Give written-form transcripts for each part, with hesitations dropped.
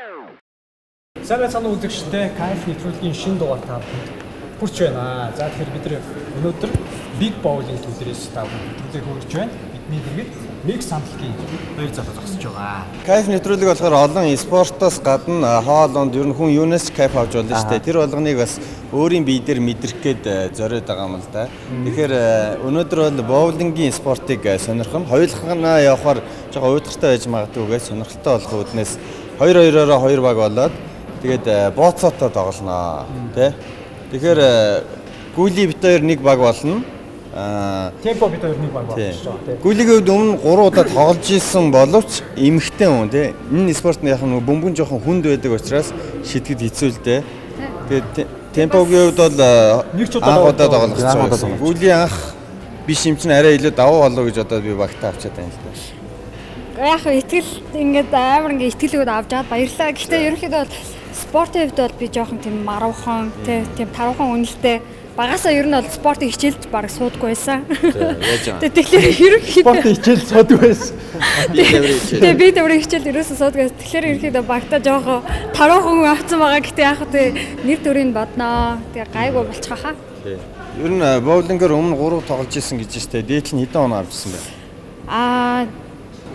Сайн байцгаана уу үзэгчдээ, Кайф нэвтрүүлгийн шинэ дугаар та бүхэнд хүрч байна. За тэгэхээр бид нар өнөөдөр Big Bowling төлрөөс та бүхэнд нэвтрүүлгийг хүргэж байна. Бидний дэргэд Миг самтлагийн хоёр залуу зогсож байгаа. Кайф нэвтрүүлэг болохоор олон спортоос гадна хоол унд ер нь хүн юунаас ч кайф авч болно шүү дээ. Тэр болгоныг бас өөрийн бие дээр мэдрэх гээд зориод байгаа юм л да. Тэгэхээр өнөөдөр бол боулингийн спортыг сонирхон. Хоёулахнаа явахаар жоохон уйдгартай байж магадгүй гэж сонирхолтой болох үүднээс 2-2-ороо хоёр баг болоод тэгээд бооцоотой тоглоно тий. Тэгэхээр гүли бит хоёр нэг баг болно. Темпо бит хоёр нэг баг болж байгаа тий. Гүлигийн хувьд өмнө 3 удаа тоглож исэн боловч эмэгтэй хүн тий. Энэ спорт нь яг нэг бөмбөн жоохон хүнд байдаг учраас шидэхэд хэцүү л дээ. Тэгээд темпогийн хувьд бол Нэг ч удаа анх удаа тоглох анх удаа гэсэн. тоглож. Гүлийн анх биш юм чинь арай илүү давуу болов гэж одоо би багтаа авчаад байна л да. Яг итгэл ингээд амар ингээд итгэл өгөөд авч аваад баярлаа. Гэхдээ ерөнхийдөө бол спортын хувьд бол би жоохон тийм маруухан тийм таруухан үнэлтэй. Багасаа ер нь бол спортын хичээлд бараг суудаггүй байсан. Яаж юм? Тэгэхээр ерөнхийдөө Спортын хичээл суудаг байсан. Би таврын хичээл. Тэгээ би таврын хичээл ерөөсөө суудаг байсан. Тэгэхээр ерөнхийдөө багтаа жоохон таруухан хүн авсан байгаа. Гэхдээ яг хөө тэг нэр төрийг бодноо. Тэгээ гайгүй болчих хаа. Ер нь боулингээр өмнө 3 тоглож исэн гэж штэ. Дээдл нь хэдэн оноо авчихсан бэ? Аа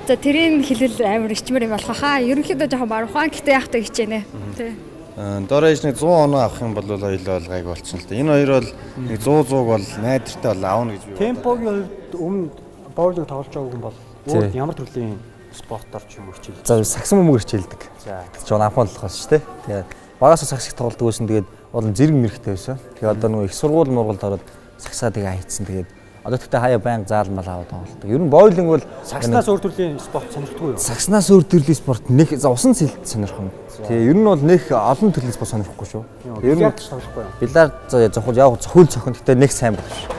за тэрийг хэлэл амар ичмэр юм болох хаа. Ерөнхийдөө жоохон маруухан. Гэхдээ яг хөө хичээнэ. Тий. Дороо иж нэг 100 оноо авах юм бол хоёулаа бол гайг болчихно л да. Энэ хоёр бол нэг 100 100-г бол найдвартай бол авна гэж би бодлоо. Темпогийн хувьд өмнө боулинг тоглож байгаа хүн бол өөр ямар төрлийн спортоор ч юм уу хичээл. За сагсан бөмбөг хичээлдэг. За. Жон анхуун болохоос шүү дээ. Тэгээ багасаа сагс их тоглодог байсан. Тэгээд болон зэрэг мэрэгтэй байсан. Тэгээ одоо нөгөө их сургууль мургуулд ороод сагсаа тэгээ хайцсан. Тэгээд одоо тэгтээ хаяа баян заалмал аваад тоглолдог. Ер нь боулинг бол Сагснаас өөр төрлийн спорт сонирхдаггүй юу? сагснаас өөр төрлийн спорт нэг за усан сэлт сонирхон. Тэгээ ер нь бол нэг олон төрлийн спорт сонирхгүй шүү. Ер нь Бильярд ч тоглохгүй юу? бильярд за зохиол яг зохиол цохин гэхдээ нэг сайн болох шүү.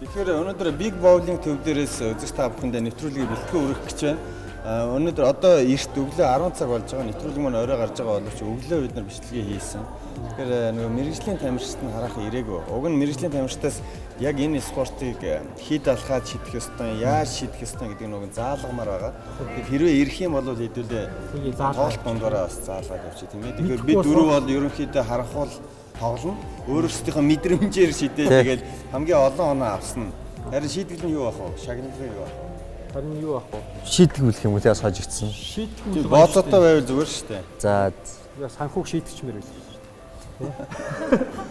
Тэгэхээр өнөөдөр Big Bowling төв дээрээс үзэгч та бүхэндээ нэвтрүүлгийг бэлтгэн өргөх гэж байна. Өнөөдөр одоо эрт өглөө 10 цаг болж байгаа, нэвтрүүлэг маань орой гарч байгаа боловч өглөө бид нар бичлэгээ хийсэн. Тэгэхээр нөгөө мэргэжлийн тамирчид нь харах ирээгүй. Уг нь мэргэжлийн тамирчдаас яг энэ спортыг хэд алхаад шидэх ёстой, яаж шидэх ёстой гэдэг нь уг нь заалгамаар байгаа. Тэгэхээр хэрвээ ирэх юм бол хэдүүлээ тоглолт дундаараа бас заалгаад явчих тийм ээ. Тэгэхээр бид дөрөв бол ерөнхийдөө харанхуул тоглоно. Өөрөөсдийнхөө мэдрэмжээр шидээ тэгэл хамгийн олон оноо авсан. Харин шийтгэл нь юу байх вэ? Шагналын юу байх вэ? Харин юу ах вэ? Шийтгүүлэх юм уу те сожигдсон. Шийтгэл Бооцоотой байвал зүгээр шүү дээ. За санхүүг шийтгэчмээр байсан шүү дээ.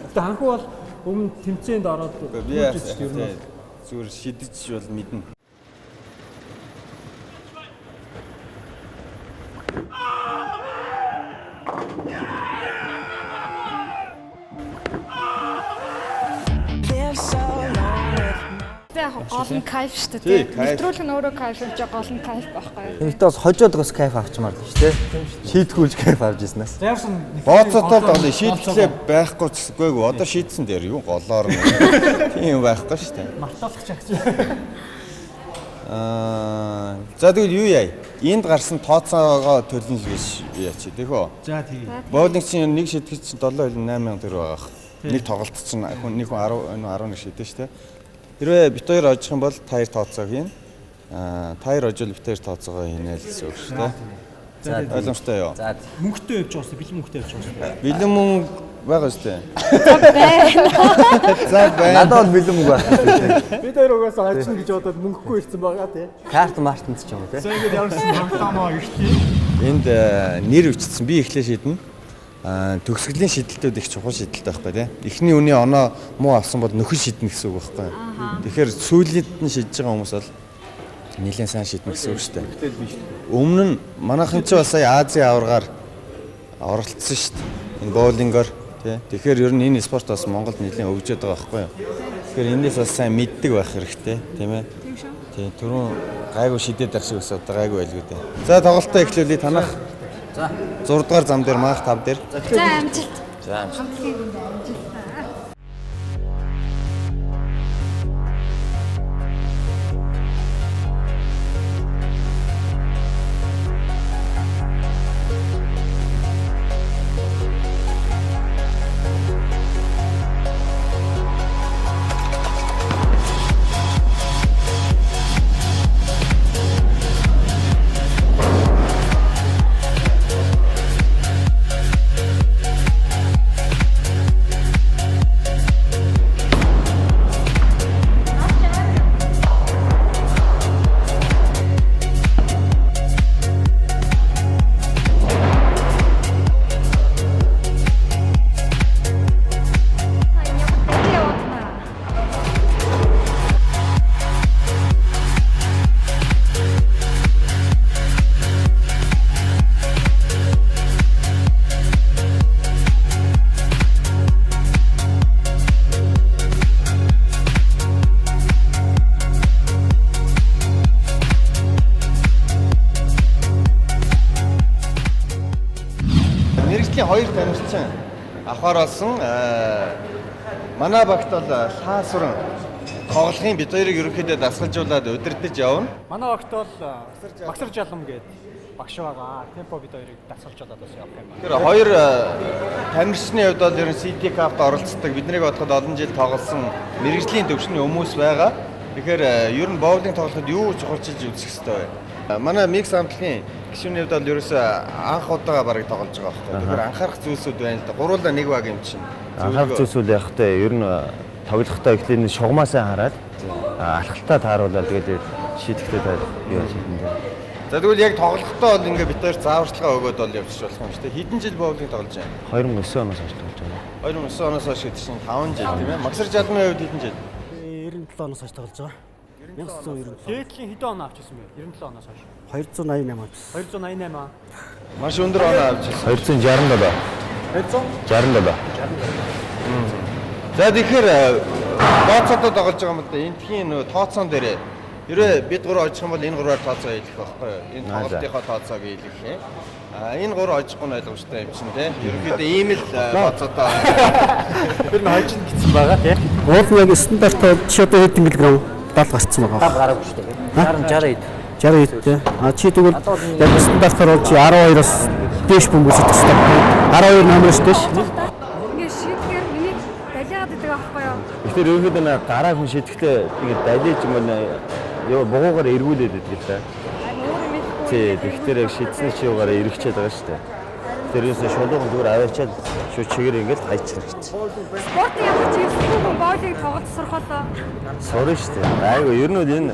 Гэтэ санхүү бол өмнө тэмцээнд ороод Би гүйж шүү дээ, ер нь бол. зүгээр шидэж бол мэднэ. Тэг яг гол нь кайф шүү Тий, дээ. кайф. Нэвтрүүлэг нь өөрөө кайф юм чи гол нь кайф байхгүй юу? Энэтэй бас хожоод бас кайф авчмаар л шүү дээ. Шийтгүүлж кайф авч ирснээс. За ямарсан Бооцоотой тоглоно. Шийдэлээ байхгүй ч гэсгүй. Одоо шийдсэн дээр юу голоор нь. Тийм юм байхгүй шүү дээ. Мартаалах чагч. За тэгвэл юу яа? Энд гарсан тооцоогоо төлнө л гэж яач тийх үү? За тэгээ. Боулинг чинь нэг шитгэж чинь 7 8 сая төгрөг байгаа. Нэг тоглолт чинь хүн нэг хүн 10 11 шидэж шүү дээ. Хэрвээ бит хоёр ожих юм бол та хоёр тооцоо хийн. Та хоёр ожил бит хоёр тооцоогоо хийнэ л гэсэн үг шүү дээ. За Ойлгомжтой юу? За Мөнгөтэй явж байгаа шүү дээ. Бэлэн мөнгөтэй явж байгаа шүү дээ. Бэлэн мөнгө байгаа шүү дээ. За байна. За байна. Надад бол бэлэн мөнгө байхгүй шүү дээ. Бид хоёр угаасаа ажина гэж бодоод мөнгөгүй ирсэн байгаа тий. Карт мартанд ч юм уу те. За ингээд ямарсан тоглоомоо иртээ. Энд нэр өчтсөн би эхлээ шидэнэ. Төгсгөлийн шидэлтүүд их чухал шидэлт байхгүй тий. Эхний үний оноо муу авсан бол нөхөн шиднэ гэсэн үг байхгүй. Тэгэхээр сүүлийн нь шидэж байгаа хүмүүс бол нэлээд сайн шиднэ гэсэн үг шүү дээ. Өмнө нь манайхан ч бас сая Азийн аваргаар оролцсон шүү дээ. Энэ боулингоор тий. Тэгэхээр ер нь энэ спорт бас Монголд нэлээд хөгжөөд байгаа байхгүй юу. Тэгэхээр энэс бас сайн мэддэг байх хэрэгтэй тийм ээ. Тий, түрүүн гайгүй шидэд байх шиг ус одоо гайгүй байлгүй дээ. За тоглолтоо эхлүүлье танах. За. 6 дугаар зам дээр маах 5 дээр. За амжилт. За амжилт. Хамтлагийн үнд амжилт. Мэргэжлийн хоёр тамирчин авахар болсон. Манай багт бол лаасуран тоглохын бид хоёрыг ерөнхийдөө дасгалжуулаад удирдах явна. Манай багт бол Багсар Жалам гээд багш байгаа. Темпо бид хоёрыг дасгалжуулаад бас явах юм байна. Тэгэхээр хоёр тамирчны хувьд бол ер нь City Cup-д оролцдог. Биднийг бодоход олон жил тоглосон мэргэжлийн төвшний хүмүүс байгаа. Тэгэхээр ер нь боулинг тоглоход юу чухалчилж үзэх ёстой вэ? Манай микс хамтлагийн гишүүний хувьд бол ерөөсөө анх удаага бараг тоглож байгаа байхгүй. Тэгэхээр анхаарах зүйлсүүд байна л да. Гуруула нэг баг юм чинь. Анхаарах зүйлсүүд яг хөтэй ер нь тоглохдоо эхлээд шугамаа сайн хараад алхалтаа тааруулаад тэгээд шийдэхдээ та юу шийдэн дээ. За тэгвэл яг тоглохдоо бол ингээ бид хоёр зааварчилгаа өгөөд бол явчих болох юм шүү дээ. Хэдэн жил боулинг тоглож байна? 2009 оноос хойш тоглож байгаа. 2009 оноос хойш гэдэг чинь 5 жил тийм ээ. Магсар Жалмын хувьд хэдэн жил? 97 оноос хойш тоглож байгаа. 1997. Дээдлийн хэдэн оноо авчихсан бэ? 97 оноос хойш. 288 авчихсан. 288. Маш өндөр оноо авч ирсэн. 267. 267. 67. За тэгэхээр бооцоодоо тоглож байгаа юм л да. Энтхийн нөө тооцоон дээрээ ерөө бид гурав очих юм бол энэ гурваар тооцоо хийх байхгүй юу? Энэ тоглолтынхоо тооцоог хийх юм. А энэ гурав очихгүй нь ойлгомжтой юм чинь те. Ерөнхийдөө ийм л бооцоодоо Тэр нь хожин гэсэн байгаа тий. Уул нь яг стандарт бол чи одоо хэдэн килограмм 70 гарцсан байгаа. 70 гараагүй шүү дээ. 60 90 60 те. А чи тэгвэл яг стандартаар бол чи 12-оос дээш бөмбөг шидэх хэрэгтэй. 12 номероос дээш. Ингээд шийдэхээр миний далиагаад идэг аахгүй юу? Тэгэхээр ерөнхийдөө нэ гараа хүн шидэхдээ тэгээд далиж юм уу ёо бугуугаар эргүүлээд байдаг л да. Харин өөрөө мэдэхгүй. Тий, тэгэхээр яг шидсэний чи юугаараа эргэчээд байгаа шүү дээ. Тэр юусэн шулуухан зүгээр аваачаад шууд чигээр ингээд хайчих хэрэгтэй. Спортын ямар ч ихтэй хүн боулинг тоглож сурах болоо. Сурна шүү дээ. Айгу ер нь бол энэ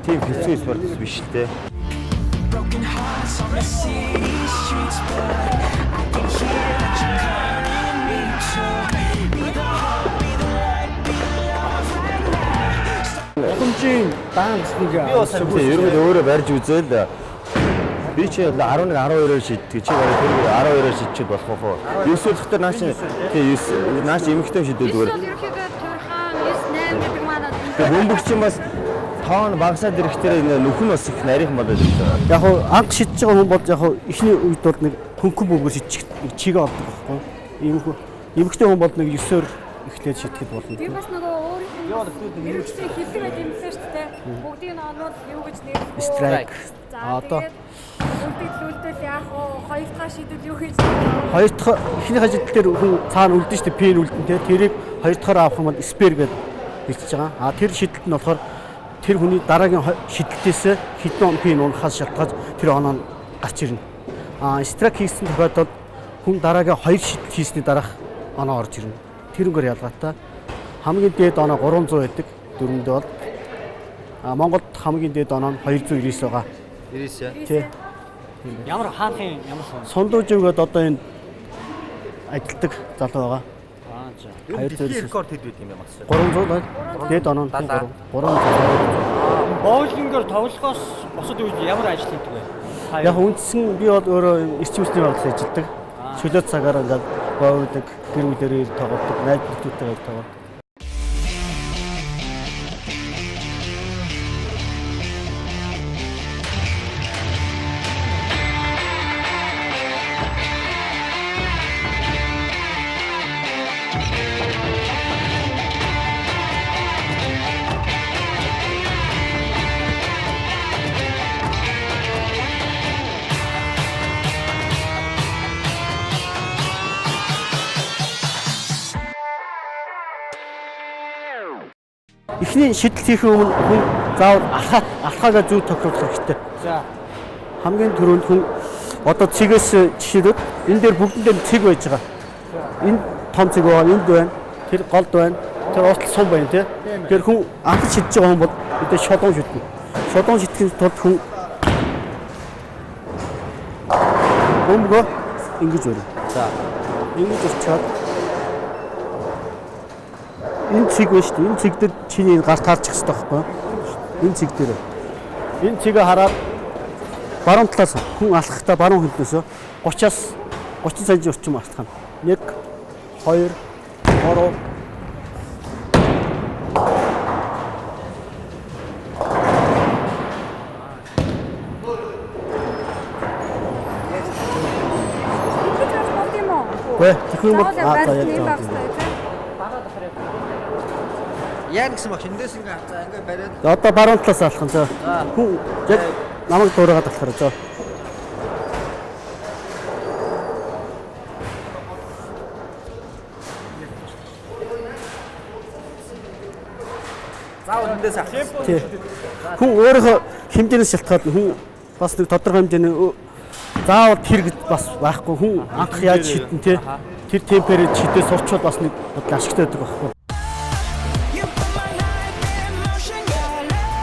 тийм хэцүү спорт биш л дээ. Broken hearts on the city streets, but I can hear that you're calling me to be the hope, be the light, be the love right now. Боломжийн даан гэснийг Тий, ер нь өөрөө барьж үзээл би чи 11 12-оор шиддэг. Чи бараг тэр 12-оор шидчихэд болох уу? 9 болохоор наа чи тий 9 наа чи эмэгтэй шидвэл Эсвэл зүгээр. ерөнхийдөө турхан 9 8 гэдэг маань Тэгээ бөмбөг чинь бас тоон багасаад ирэхтэр нүх нь бас их нарийнхан болоод ирж байгаа. Яг хуу анх шидэж байгаа хүн бол яг хуу эхний үед бол нэг хөнгөн бөмбөг шидчих нэг чигээ олдог байхгүй. Иймэрхүү эмэгтэй хүн бол нэг 9-оор эхлээд шидэхэд болно. Би бас нөгөө өөрийнх нь мэргэжлийн хэллэг байт юм лээ шүү дээ. Бүгдийг нь оноод юу гэж нэрлэх вэ? Strike. За Одоо тэгээд үлдэгдэл үлдэл яах вэ? Хоёр дахь шийдэл юу хийж вэ? хоёр дахь эхнийхээ шидэл дээр хүн цаана үлдэн шүү дээ. Пин үлдэн те. Тэрийг хоёр дахьаар авах юм бол спер гэдэг хэлчихэж байгаа. А тэр шидэлт нь болохоор тэр хүний дараагийн шидэлтээс хэдэн он пин унахаас шалтгаалж тэр оноо нь гарч ирнэ. А страйк хийсэн тохиолдолд хүн дараагийн хоёр шидэл хийсний дараах оноо орж ирнэ. Тэрнгээр ялгаатай. Хамгийн дээд оноо 300 байдаг дөрөндөө бол. А Монголд хамгийн дээд оноо нь 299 байгаа. 99. Тий. Ямар хаанхын ямар сон? Сундуужив гэдэг одоо энэ ажилтдаг залуу байгаа. Аа за. 299. Рекорд хэд байт юм бэ Макс? 300 байна. Дээд оноо нь 3 300. Боулингээр тоглохоос бусад үед ямар ажил хийдэг вэ? Та Яг үндсэн би бол өөрөө эрчим хүчний байгууллагад ажилладаг. Чөлөө цагаараа ингээд боовлог, гэр бүлэрээ тоглодог, найз нөхдөдтэйгээ тоглодог. Эхний шидэл хийхээ өмнө хүн заавал алхаагаа зөв тохируулах хэрэгтэй. За. Хамгийн түрүүнд хүн одоо цэгээс жишээлбэл энэ дээр бүгдэн дээр цэг байж байгаа. Энэ том цэг байгаа, энд байна, тэр голд байна, тэр урт сум байна тий. Тэгэхээр хүн анх шидэж байгаа хүн бол мэдээ шодон шиднэ. Шодон шидэхин тулд хүн бөмбөгөө ингэж өрнө. За. Ингэж өрчөөд энэ цэг байна шүү дээ. Энэ цэг дээр чиний энэ гар таарчих хэрэгтэй байхгүй юу? Энэ цэг дээр. Энэ цэгээ хараад баруун талаас хүн алхахдаа баруун хөлнөөсөө 30-аас 30 см орчим алхах нь. 1 2 3 Ингэж болж болд юм уу? Үгүй тэгэх юм бол Заавал аа за яг яг юм байх зөв. хэрэгтэй тий. Яа гэсэн багш эндээс ингээ хацаа ингээ бариад За одоо баруун талаас алах нь за. Хүн яг намайг дуурайгаад алхахаар за. заавал эндээс алах. Тий. Хүн өөрийнхөө хэмжээнээс шалтгаална. Хүн бас нэг тодорхой хэмжээний заавал тэр гэж бас байхгүй. Хүн анх яаж шидэн те. Тэр темпээр шидээ сурчвал бас нэг бодлоо ашигтай байдаг байхгүй. You put my life in motion, your love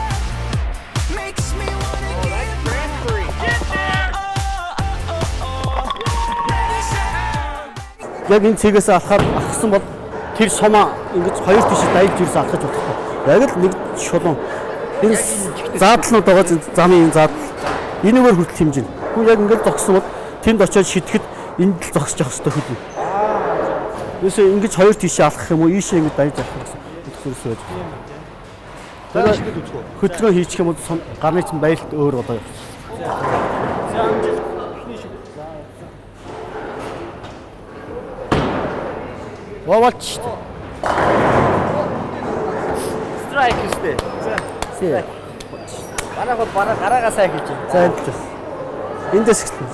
makes me wanna give my all. Oh, oh, oh, oh. Ready, set, Яг энэ цэгээс алхахаар алхсан бол тэр сумаа ингэж хоёр тийш дайж ирсэн алхаж болохгүй. Яг л нэг шулуун. Энэ заадлнууд байгаа замын энэ заадал. Энэгээр хүртэл хэмжинэ. Хүн яг ингэж зогссон бол тэнд очиод шидэхэд энд л зогсож явах хэрэгтэй хөлнө. Юусе ингэж хоёр тийшээ алхах юм уу, ийшээ ингэж дайж алхах гэсэн зүйлс байж байна. За шидэд үзэх үү. Хөдөлгөөн хийчих юм бол гарны чинь баялт өөр болоо явчих. За амжилт. Эхний шид. Воволч шүү дээ. Страйк өстэй. Тий. Манайх бол бараа гараагаа сайн хийж байна. За энэ талаас. Эндээс эхэлнэ.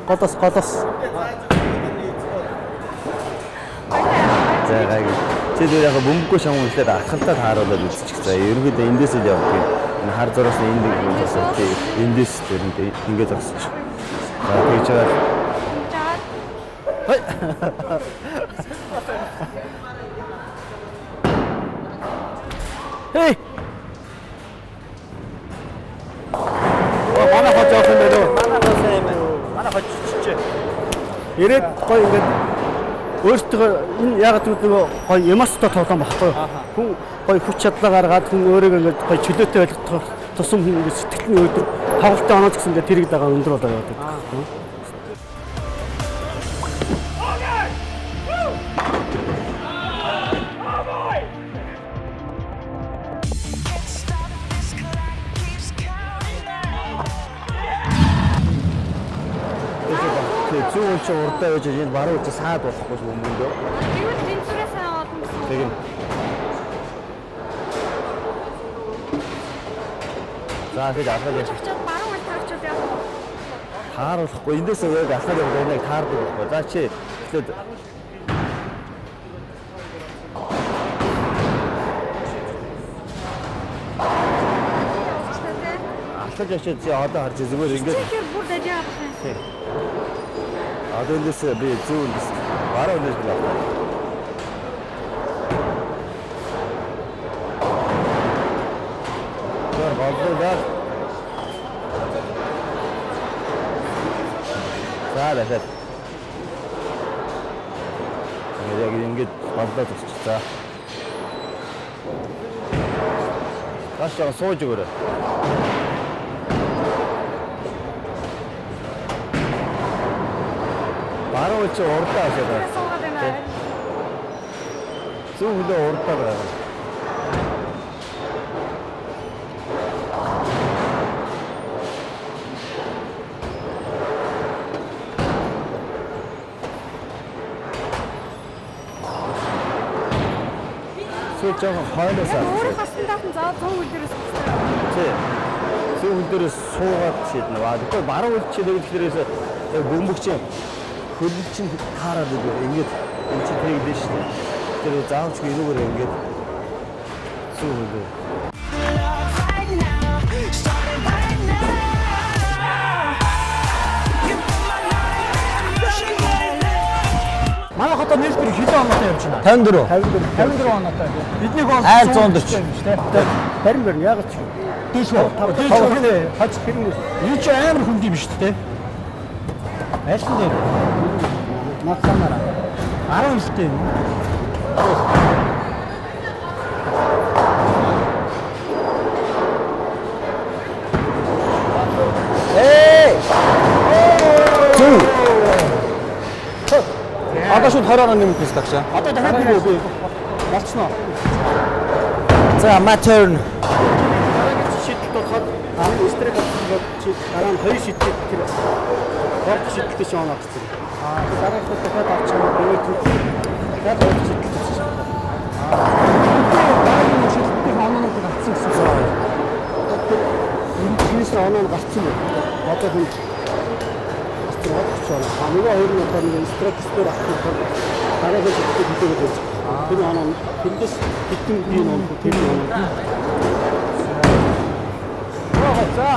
Голоос голоос. За гайгүй. Чи тэр яг бөмбөггүй шам үлдээд атхалтаа тааруулаад үзчих. За ерөнхийдөө эндээс л явдаг юм. Энэ хар зураас нь энд нэг зогсоо. Тий. Эндээс тэр ингэ зогсож. За тэгж байгаа. Хей. Оо манай хож явах юм байна уу? Манай хоо сайн юм байна. Манай хож чичээ. Ирээд гоё ингээд өөртөө энэ яг гэвэл нөгөө гоё эмоцтой тоглоом багхгүй юу? Хүн гоё хүч чадлаа гаргаад хүн өөрийгөө ингээд гоё чөлөөтэй ойлгох тусам хүн ингээд сэтгэл нь өдөр тоглолтын оноо ч гэсэн ингээд тэрэг дагаа өндөр болоо яваад байдаг. Can't stop this clock keeps counting down. Тий, зүүн үл чи урдаа байж энэ баруун үл чи саад болохгүй шүү бөмбөндөө. Тэгвэл тэнцвэрээ сайн олно гэсэн үг. Тэгин. За тэгж алхаж явах. Очоод баруун үл таарчвал яах вэ? Тааруулахгүй. Эндээс яг алхаж явах яг таардаг байхгүй. За чи эхлээд Явчихлаа тий. алхаж очиод чи одоо харж зүгээр ингээд Тэгэхээр бүр дажаа авах юм. одоо эндээс би зүүн эндээс баруун эндээс би авах. Тэр голлоо. За дахиад. Ингээд яг ингээд голлоо зогсчих. За. Тааш жоо сууж өгөөрэй. Баруун чи урдаа хашаад байна. Суугаад байна. Зүүн хөлөө урдаа байгаа. Сүү жоохон хойноос Яг аа. өөрийнхөө стандарт нь заавал 100 үл дээрээс хэрэгтэй. Тий. Зүүн хөл дээрээс суугаад шийднэ. Аа тэгэхгүй баруун хөл чи тэгвэл яг бөмбөг чинь хөл чинь таарад өгөө. Ингээд энэ чинь тэгдэж шүү дээ. Тэр заавч энүүгээр ингээд зүүн хөлөө. Love right now, starting right now. You put my life in motion, your love. Манай хотоо нэлбэр хэдэн оноотой явж байна? 54. 54 оноотой. Бидний гол Айл 140. юм шүү дээ. Барин барин яг ч Дээш үү? Дээш үү? Гинэ. хож хэрнээ Энэ чи амар хүнд юм шүү дээ. Аль нь дээр? наацсанараа. 10 хэлтэй юм. Зүү. Одоо шууд 20 оноо нэмэх гэсэн багшаа. Одоо дахиад нэг үгүй болцсноо. За, my turn. Дараагийн шийдэлт болохоор энэ стрейк авсан чи дараа нь хоёр шийдэлт тэр гурав дахь шийдэлт чи оноо гэсэн. Дараагийнхаа дахиад авчих юм бол өөр төрлийн дахиад хоёр дахь шидэлт хийчих шаардлагатай. Дараагийн шидэлтийн оноонуудыг авсан гэсэн үг. Одоо тэр энэ оноо нь гарцсан байна. Одоо хүн гарцсан байгаа ч байна. А нөгөө хоёр нь болохоор нэг strike spare авах нь болохоор дараагийн шидэлтийг хийгээд байж байгаа. Тэр оноо нь тэндээс хэдэн бие оноо тэр оноо. За.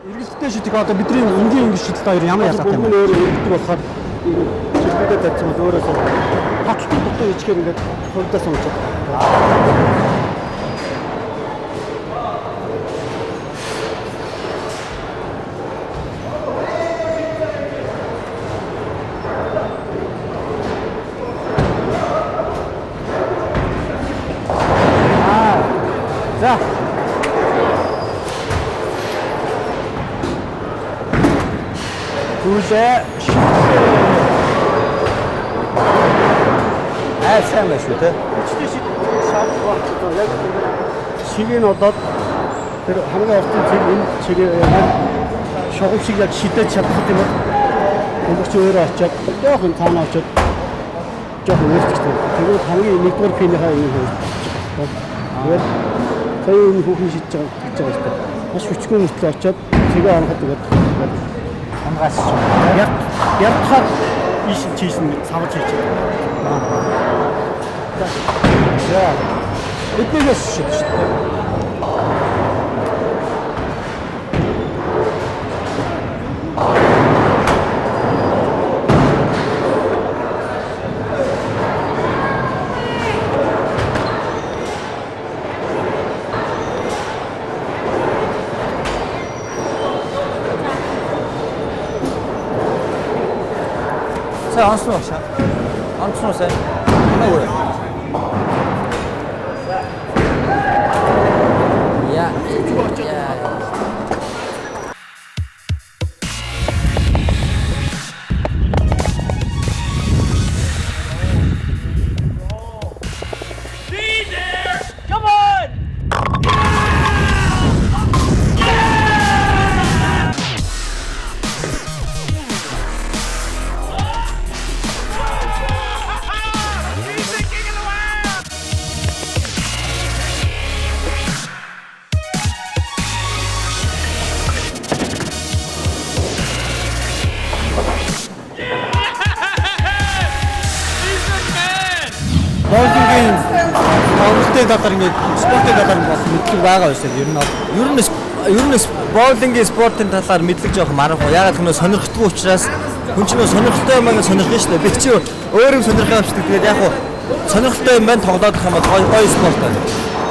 Эргэлттэй шидэх одоо бидний энгийн ингэ шидэлт хоёр ямар ялгаатай юм Бөмбөг бэ? нь өөрөө эргэлдэг болохоор энэ чиргүүдээ тавьсан бол өөрөөсөө таталтын дутуу ичгээр ингээд хувьдаас унчаад. За. Хүлээ шидлээ. Айл сайн байна шүү те. Хүчтэй шидэх шаардлага байхгүй. Яг ингээд шигийг нь болоод тэр хамгийн уртын цэг энэ чигээ яг шугам шиг яг шидэж чадах юм бол бөмбөгч өөрөө очиод жоохон цаана очиод жоохон өөрчлөлт. Тэгээд хамгийн нэгдүгээр пинийхаа юм хийж байгаа. Тэгээд сая энэ хүүхэн шидэж байгаа гэж байгаа шүү дээ. Маш хүчгүй мөртлөө очиод цэгээ онгод тэгээд Хамгаас ч. яг ядхаар ийш чийш нь савж хийж байгаа. За. Эднээс шидэж шүү дээ. Сайн онсон уу шаа? Онсон уу сайн? Манай үү? Яа. Яа. Боулингийн тоглолтын талаар ингээд спортын талаар бас мэдлэг байгаа байсан. Ер нь бол Ер нь боулингийн спортын талаар мэдлэг жоох марах уу. Яагаад гэвэл сонирхдаггүй учраас хүн чинь сонирхолтой юм аа сонирхно шүү дээ. Би чи өөр юм сонирхох юм шиг. Тэгээд яг хуу сонирхолтой юм байна тоглоод их юм бол гоё гоё спорт байна.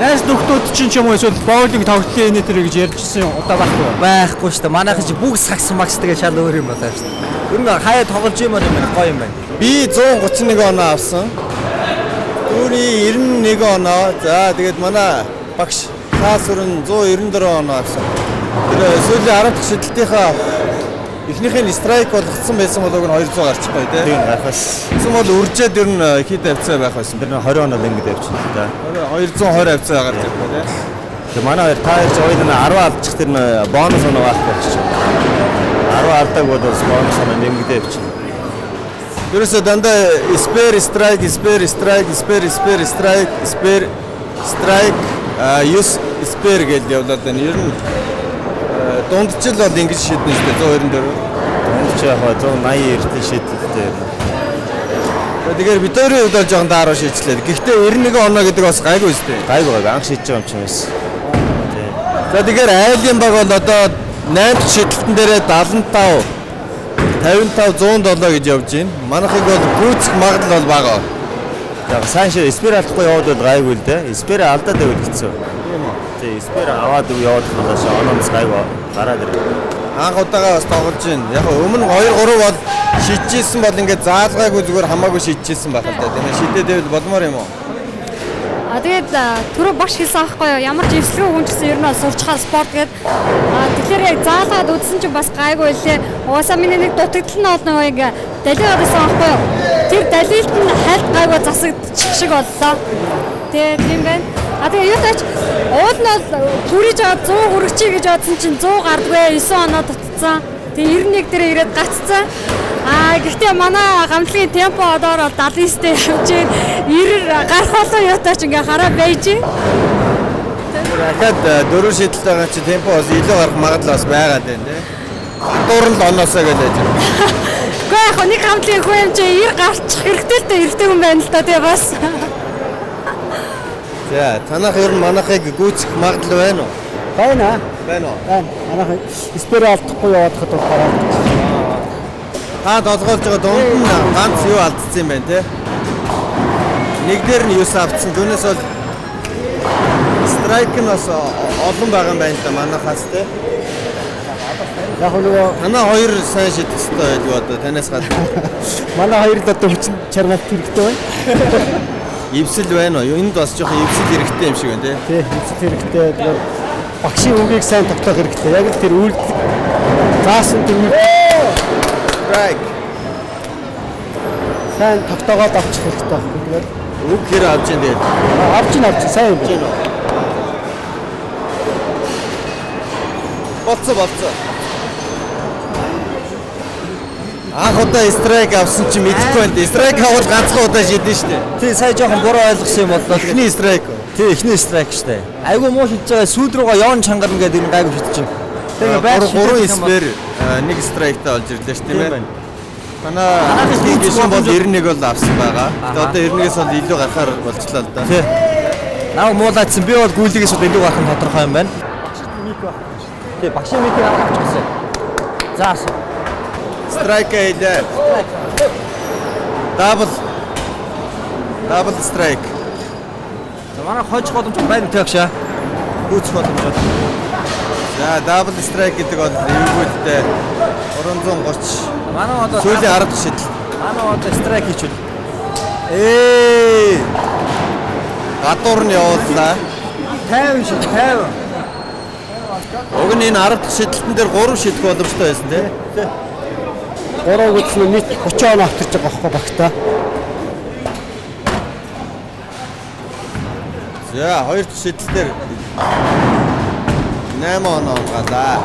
Найз нөхдүүд чинь ч юм уу эсвэл боулинг тоглолтын энэ тэр гэж ярьжсэн юм удаа байхгүй. Байхгүй шүү дээ. Манайхан чи бүгд сакс макс тэгээ шал өөр юм болоо шүү дээ. Ер нь хаяа тоглож юм байна гоё юм байна. Би 131 оноо авсан. Түүний 91 оноо. За тэгээд манай багш Таасүрэн 194 оноо авсан. Тэр сүүлийн 10 дахь шидэлтийнхаа эхнийх нь страйк болгоцсон байсан болоог нь 200 гарчихгүй тий. Тийм гарахаас Тэгсэн бол үржээд ер нь хэд авцаа байх байсан. тэр нь 20 оноо ингэж явчихна л да. 220 авцаа гарч ирэх тий. Тэгээ манай хоёр та хоёр ч хоёул нь 10 алдчих тэр нь бонус оноо байхгүй болчих. 10 алдааг бол бас бонус оноо нэмэгдээ явчихна. Ерөөсөө дандаа spare strike spare strike spare spare strike spare strike 9 spare гэж явлаа даа. Ер нь дундчил бол ингэж шиднэ шүү дээ 124. Дунд чи яг 180 эртний шийдэлтэй юм. Тэгэхээр бид хоёрын хувьд бол жоохон daarуу шийдлээ. Гэхдээ 91 оноо гэдэг бас гайгүй шүү дээ. Гайгүй гайгүй анх шийдэж байгаа юм чинь байсан. За тэгэхээр айлын баг бол одоо 8 дахь шидэлтэн дээрээ 75 55 107 гэж явж байна. Манайхыг бол гүйцэх магадлал бол бага. Яг сайн шиг spare алдахгүй яваад бол гайгүй л дээ. Spare алдаад байвал хэцүү. Тийм үү? Тий, spare аваад яваад болоос оноос гайгүй гараад ирээ. Анх удаага бас тоглож байна. Яг өмнө 2 3 бол шидчихсэн бол ингээд заалгаагүй зүгээр хамаагүй шидчихсэн байх л да. Тийм ээ. Шидээд байвал болмоор юм уу? А тэгээд түрүү багш хэлсэн аахгүй юу? Ямар ч эвслэг хүн ч гэсэн ер нь бол сурчхаар спорт гээд. А тэгэхээр яг заалгаад үзсэн чинь бас гайгүй лээ. Угаасаа миний нэг дутагдал нь бол нөгөө ингээ далиад байсан аахгүй юу? Тэр далилт нь хальт гайгүй засагдчих шиг боллоо. Тэгээ тийм байна. А тэгээ юу тач уул нь бол хүрэж аваад 100 хүрчий гэж бодсон чинь 100 гардгүй 9 оноо дутцсан. Тэгээ 91 дээр ирээд гаццсан. А гэхдээ манай гамтлагийн темпо одоор бол 79 дээр явж байна. 90 гарах болон юутай ч ингээ хараа байж. Дахиад дөрөв шидэлт байгаа чи темпо бас илүү гарах магадлал бас байгаа даа тий. Гадуур нь л оноосоо гэж байж байна. Гэхдээ яг нэг гамтлагийн хүн юм чи 90 гарчих хэрэгтэй л дээ эрэгтэй хүн байна л да тий бас. За, танах ер нь манахыг гүйцэх магадлал байна уу? Байна. Байна уу? Байна. Манайх spare алдахгүй яваадахад бол гараад. Та долгоолж байгаа дунд нь ганц юу алдсан юм байна те? Нэг дээр нь 9 авцсан. Түүнээс бол strike нь бас олон байгаа юм байна л да манахаас те. Яг нөгөө Танаа хоёр сайн шидэх хэрэгтэй байлгүй одоо танаас гадна. манай хоёр л одоо хүчин чармайлт хэрэгтэй байна. Эвсэл байна уу? Энд бас жоохон эвсэл хэрэгтэй юм шиг байна те. Тий, эвсэл хэрэгтэй. Тэгэхээр багшийн үгийг сайн тогтоох хэрэгтэй. Яг л тэр үйлдэл заасан тэр үйлдэл Strike. сайн тогтоогоод авчих хэрэгтэй байхгүй. Тэгэхээр Үг хэр авч ин тэгээд. авч ин авч сайн юм байна. Болцоо болцоо. Анх удаа strike авсан чи мэдэхгүй байна. Strike авал ганцхан удаа шидэн шүү дээ. Тий, сая жоохон буруу ойлгосон юм боллоо. Эхний strike. Тий, эхний strike шүү дээ. Айгүй муу шидэж байгаа сүйд рүүгээ явн чангарна гэдэг юм гайгүй шидэж байна. Тэгээ байр 3 spare нэг strike тай олж ирлээ шүү тийм ээ. Танаа гişүн бол 91 бол авсан байгаа. Тэгээ одоо 91-ээс бол илүү гарахаар болчлоо л да. Тий. Наа муулаадсан. Би бол гүйлгээс бол илүү гарах нь тодорхой юм байна. Тий, багшийн mic ийг авчих гэсэн. Заасан. Strike хийлээ. Double. Double strike. За манай хожих боломж байна тий багшаа. Гүйцэх боломж байна. За double strike гэдэг бол эвгүй л дээ. 330. Манай одоо Сүүлийн 10 дахь шидэл. Манай одоо strike хийчихвэл Ээ. Гадуур нь явууллаа. 50 шид 50. Уг нь энэ 10 дахь шидэлтэн дээр 3 шидэх боломжтой байсан тий. 3 гэсэн нийт 30 оноо авчирч байгаа байхгүй багтаа. За хоёр дахь шидэл дээр 8 оноо унгаалаа.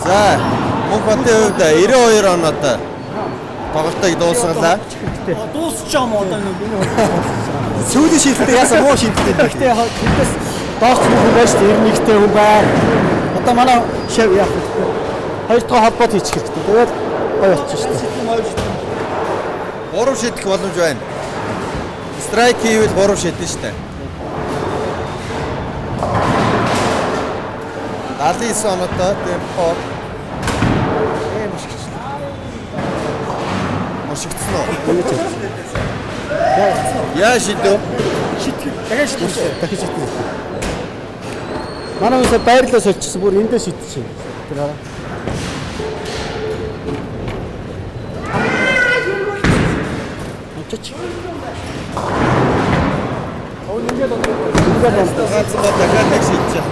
За Мөнхбатын хувьд 92 оноотой тоглолтыг дуусгалаа. Дуусч байгаа юм одоо нэг. Сүүлийн шидэлтээ яасан муу шидэлтээ. Гэхдээ яг тэндээс дооч хүн байна шүү дээ. 91-тэй хүн байна. Одоо манай шав яах вэ? Хоёр дахь холбоот хийчих хэрэгтэй. Тэгээд гоё болчих шүү дээ. 3 шидэх боломж байна. Strike хийвэл 3 шидэн шүү дээ. 79 оноотой темпо. Мушигдсан уу? Яа шидэв? Дахиад шидэх. Дахиад шидэх. Манай хүнсээ байрлалаа сольчихсан. Бүр эндээ шидчихэв. Тэр хараа. Очиж. Ганцхан бол дахиад нэг шидчих.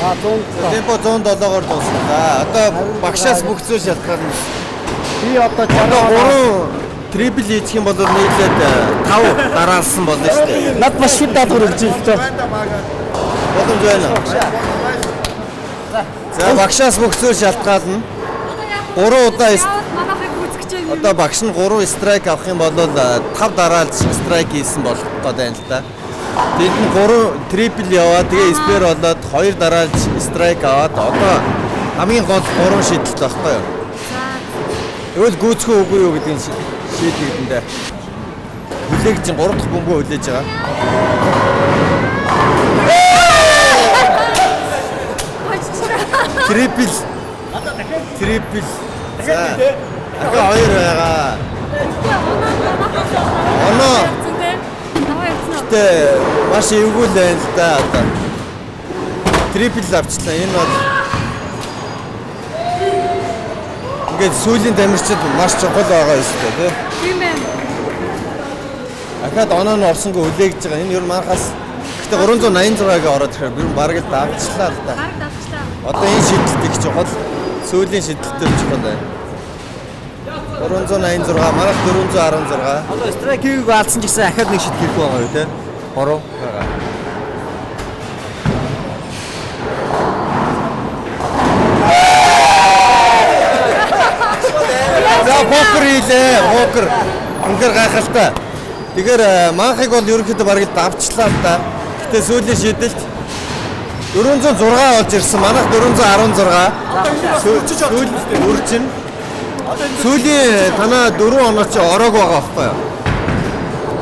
А 100. Темпо 107-оор дуусна. Одоо багшаас бүх зүйл шалтгаална. Би одоо Одоо 3 triple хийчих юм бол нийлээд 5 дараалсан болно шүү дээ. Над маш шүд даалгавар өгч юм л доо. Боломж байна. За багшаас бүх зүйл шалтгаална. 3 удаа Манайхыг гүйцэх гэж байна. одоо багш нь 3 strike авах юм бол 5 дараалж strike хийсэн болох гээд байна л да. Тэнд нь 3 triple яваад тэгээ spare болоод 2 дараалж strike аваад одоо хамгийн гол 3 шидэлт байхгүй юу? Тэгвэл гүйцэх үү үгүй юу гэдгийг шийдэгдэндээ. Хүлээгч 3 дахь бөмбөгөө хүлээж байгаа. Triple. Triple. За. Дахиад хоёр байгаа. Оноо. Даваа явцсан уу? Гэтэ маш эвгүй л байна л да одоо. Triple авчлаа. Энэ бол ингээд сүүлийн тамирчид маш чухал байгаа юм шүү дээ, тий. Тийм ээ. Ахаад оноо нь орсонгүй хүлээгдэж байгаа. Энэ ер нь манхаас гэтэ 386-г ороод ирэхээр ер нь бараг л давчлаа л да. Бараг давчлаа. Одоо энэ шидэлт их чухал. Сүүлийн шидэлт их чухал байна. 386, манайх 416. Одоо strike-ийг алдсан ч гэсэн ахаад нэг шид хийх байгаа юу те? 3. Байгаа. За покер хийлээ. Покер. Үнэхээр гайхалтай. Тэгэхээр манхыг бол ерөнхийдөө бараг л давчлаа л да. Гэтэ сүүлийн шидэлт 406 болж ирсэн. Манайх 416. Сүүл үржин. Сүүлийн танаа 4 оноо чи ороог байгаа байхгүй юу?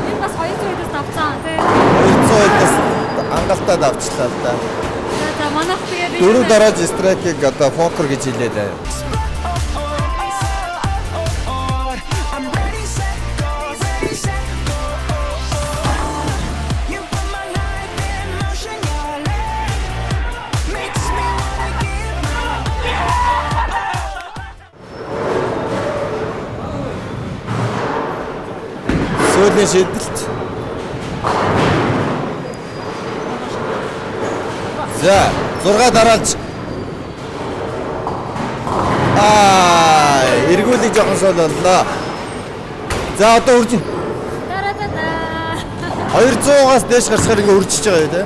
Энэ бас 200-аас давцсан тий. 200-аас хангалттай давчлаа л да. За за манайх тэгээд Дөрөв дарааж strike-ыг одоо покер гэж хэлээд байна. I'm ready, set, go, ready, set, go. You put my life in motion, your love makes me wanna give my Сүүлийн шидэлт. За, 6 дараалж. Аа, эргүүлэг жоохон сул боллоо. За, одоо үржин. Дараа за за. 200-аас дээш гарчхаар ингээ үржиж байгаа юу те?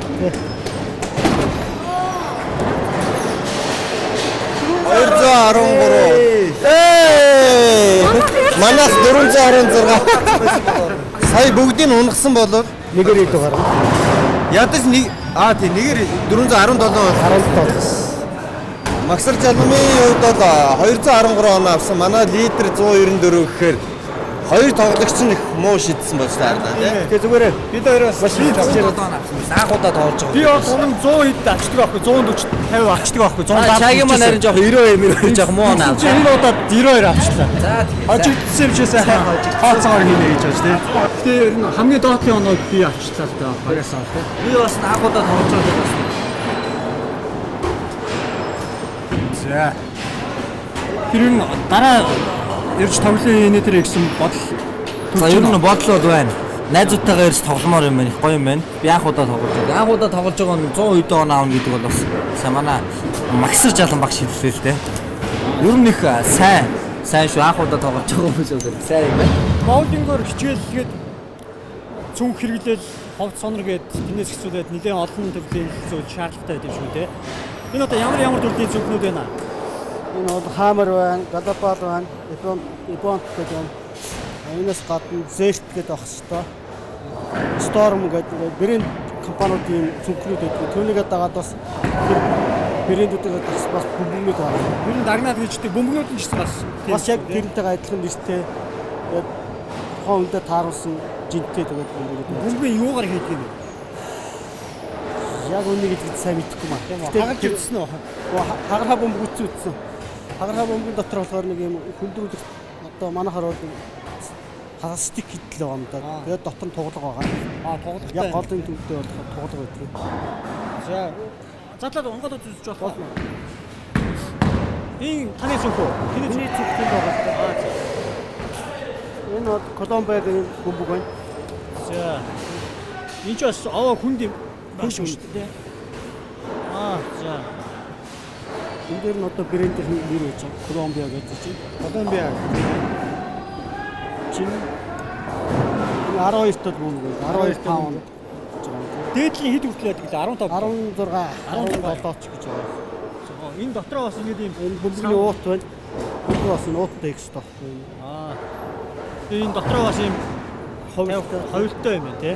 213. Эй! Манайх 416. Сая бүгдийг нь унгасан болов Нэгээр илүү гарна. ядаж нэг аа тий нэгээр 417 бол 17. Магсар жалмын хувьд бол 213 оноо авсан. Манай лидер 194 гэхээр хоёр тоглогч нь их муу шидсэн болж таарна тий. Тэгээ зүгээр Бид хоёроос маш их Анх удаа тоглож байгаа. Би бол өмнө 100 хэд авчдаг байхгүй 140 50 авчдаг байхгүй 170. Чагийн маань харин жоох 92 мөрөө жоох муу оноо Чи авсан. энэ удаад 92 авчлаа. За тэгээ. Хожигдсон юм чи сайхан хооцоогоор хийнэ гэж байна тий. Гэтэ ер нь хамгийн доотлын оноог би авчлаа л да. Багаас аа тий. Би бас анх удаа тоглож байгаа бас. За. Тэр нь дараа ирж тоглоом инээ тэр гэсэн бодол За ер нь бодол бол байна. Найзуудтайгаа ирж тогломоор юм байна. Их гоё юм байна. Би анх удаа тоглож байгаа. Анх удаа тоглож байгаа нь 100 хэдэн оноо авна гэдэг бол бас сайн манай магсар жалан багш хэллээ л дээ. Ер нь их сайн сайн шүү. Анх удаа тоглож байгаа хүмүүс бол сайн юм байна. Боулингоор хичээлгээд цүнх хэрэглээл ховд сонор гээд тэрнээс хэцүүлээд нэлээд олон төрлийн зүйл шаардлагатай байдаг юм шүү те. Энэ одоо ямар ямар төрлийн цүнхнүүд байна? Энэ бол Hammer байна, Global байна, Ebon Ebon гэдэг байна. Энэс гадна Zert гэдэг ах хэвээр. Storm гэдэг брэнд компаниудын цүнхнүүд байдаг. Түүнийгээ дагаад бас тэр брэндүүдээ бас бас бөмбөгнүүд байна. Ер нь дагнаад хийждэг бөмбөгнүүд нь ч гэсэн бас тийм Бас яг шүү, те. тэрнтэйгээ адилхан нэртэй тэгээд тухайн үндэ тааруулсан жинтэй тэгээд бөмбөгнүүд байна. бөмбөгийн юугаар хийдэг юм бэ? Яг үнийг хэлэхэд сайн мэдэхгүй маа. Хагалж үтсэн үү? Хагархаа бөмбөг үтсэн үтсэн. Хагархаа бөмбөгийн дотор болохоор нэг юм хөндрүүлэх одоо манайхаар бол пластик хэдлээ байгаа юм да. Тэгээд дотор нь туглага байгаа. Аа тоглохтой. Яг голын төвдөө болохоор туглага байдаг. За. Задлаад унгаад үзэж болох уу? Энэ таны цүнх үү? Тэний Миний цүнх тэнд байгаа л да. Энэ бол Колумбиагийн бөмбөг байна. За. Энэ ч бас овоо хүнд юм хүн шүү дээ. Аа за. Энэ дээр нь одоо брендийн нэр байж байгаа. Колумбиа гэж чинь. Колумбиа. Чинь энэ 12 тал бөмбөг байна. 12 паунд гэж байгаа юм. Дээдлийн хэд хүртэл яадаг лээ? 15. 16 17 ч гэж байгаа. Энэ дотроо бас ингэж юм Энэ бөмбөгний уут байна. Бөмбөг бас энэ ууттай их хэрэгтэй байхгүй юу? Аа. Тэгээ энэ дотроо бас юм Хувилттай. Хувилттай юм байна тий.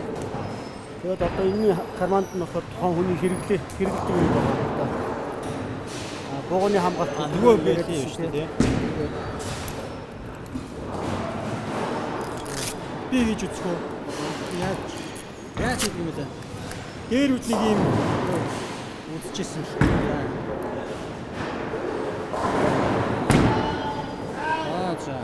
Тэгээд одоо энэний карманд нь болохоор тухайн хүний хэрэглээ хэрэглэдэг юм байгаа юм да. Аа бууганы хамгаалт Аа нөгөө байл юм шүү дээ тий. Би хийж үзэх үү? Яаж яаж хийх юм бэ? Дээр үд нэг юм үзчихсэн л дээ. Аа за.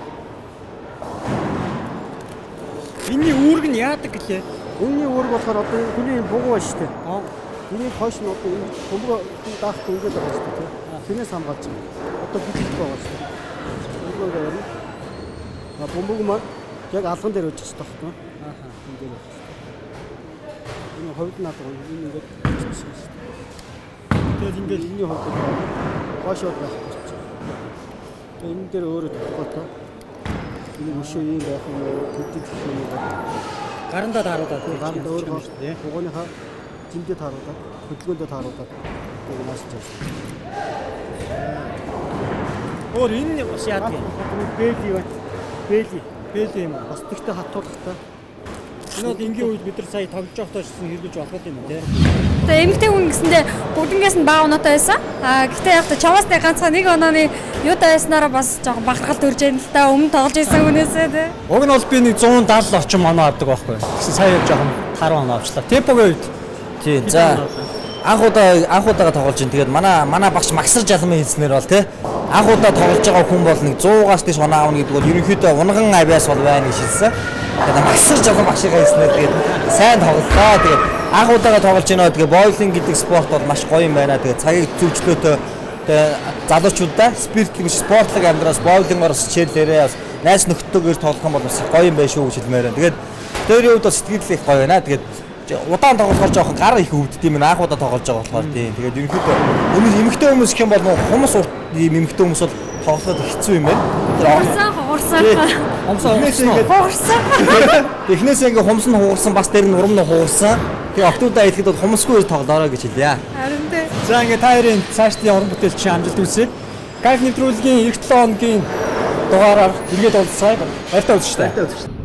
Энийний үүрэг нь яадаг гэлээ? Энэний үүрэг болохоор одоо энэ хүний энэ бугуй байна шүү дээ. Энийг хойш нь одоо энэ бөмбөг хүн даахгүй ингээд байгаа шүү дээ. Тэрнээс хамгаалж байгаа. Одоо бичлэх байгаа шүү дээ. Бөмбөг ярина. А бөмбөг маань яг алган дээр өжчих хэрэгтэй байхгүй юу? Энэ дээр байх хэрэгтэй. Энэ хувьд нь алга энэ ингээд өжчих шүү дээ. Тэгээд ингээд энэний хувьд хойшоо байх гэж байна. Тэгээ энэ дээр өөрөө тодорхойтой. Энэ өшөө ийм байх юм уу? Төдий гэх юм уу? Гарандаа тааруулаад Гаранд өөрөө бугууныхаа зэмдээ тааруулаад, хөдөлгөөндөө тааруулаад тэгээ наашиж явсан. Өөр энэ бас яадаг юм? Бэли байна. Бэли. Бэли юм уу? Бас тэгтээ хатуулахтай. Энэ бол энгийн үед бид нар сая тоглож байхдаа ч гэсэн хэрэгжилж болох юм тий. Тэгээ эмэгтэй хүн гэсэндээ бүгднгээс нь бага оноотой байсан. А гэхдээ яг та чаваас нэг ганцхан нэг онооны юутай байснараа бас жоохон бахархал төрж яана л та өмнө тоглож исэн хүнээсээ тий. Уг нь бол би нэг 170 орчим оноо авдаг байхгүй. Тэгсэн сая жоохон таруу оноо авчлаа. Темпогийн үед Тий. За анх удаага тоглож байна. Тэгээд манай багш Магсар жалмын хэлснээр бол тий анх удаа тоглож байгаа хүн бол нэг 100-аас дээш оноо авна гэдэг бол ерөнхийдөө унган авиас бол байна гэж хэлсэн. Тэгээд Магсар жалмын багшийнхаа хэлснээр тэгээд сайн тоглолоо. Тэгээд анх удаага тоглож байна. Тэгээд боулинг гэдэг спорт бол маш гоё юм байна. Тэгээд цагийг зөвчлөөтөө тэгээд залуучуудаа спиртлэг биш спортлог амьдраас боулингоор бас хичээлээрээ бас найз нөхдөдөө тоглох юм бол бас гоё юм байна шүү гэж хэлмээр байна. Тэгээд тэрийн хувьд бас сэтгэл их гоё байна. Тэгээд удаан тоглохоор жоохон гар их өвддөг юм анх удаа тоглож байгаа болохоор тийм. Тэгээд ерөнхийдөө эмэгтэй хүмүүс гэх юм бол нөгөө хумс урт ийм эмэгтэй хүмүүс бол тоглоход хэцүү юм байна. Тэр Хугарсан хугарсан. Эхнээсээ ингээд Хугарсан. эхнээсээ ингээд хумс нь хугарсан бас дээр нь урам нь хугарсан. Тэгээ октоудаа идэхэд бол хумсгүй тоглоорой гэж хэлье. Харин тий. За ингээд та хоёрын цаашдын уран бүтээлчийн амжилт хүсье. Кайф нэвтрүүлгийн эх 7 хоногийн дугаараар эргээд уулзцгаая. Баяртай үзэгчтэй. Баяртай үзэгчтэй.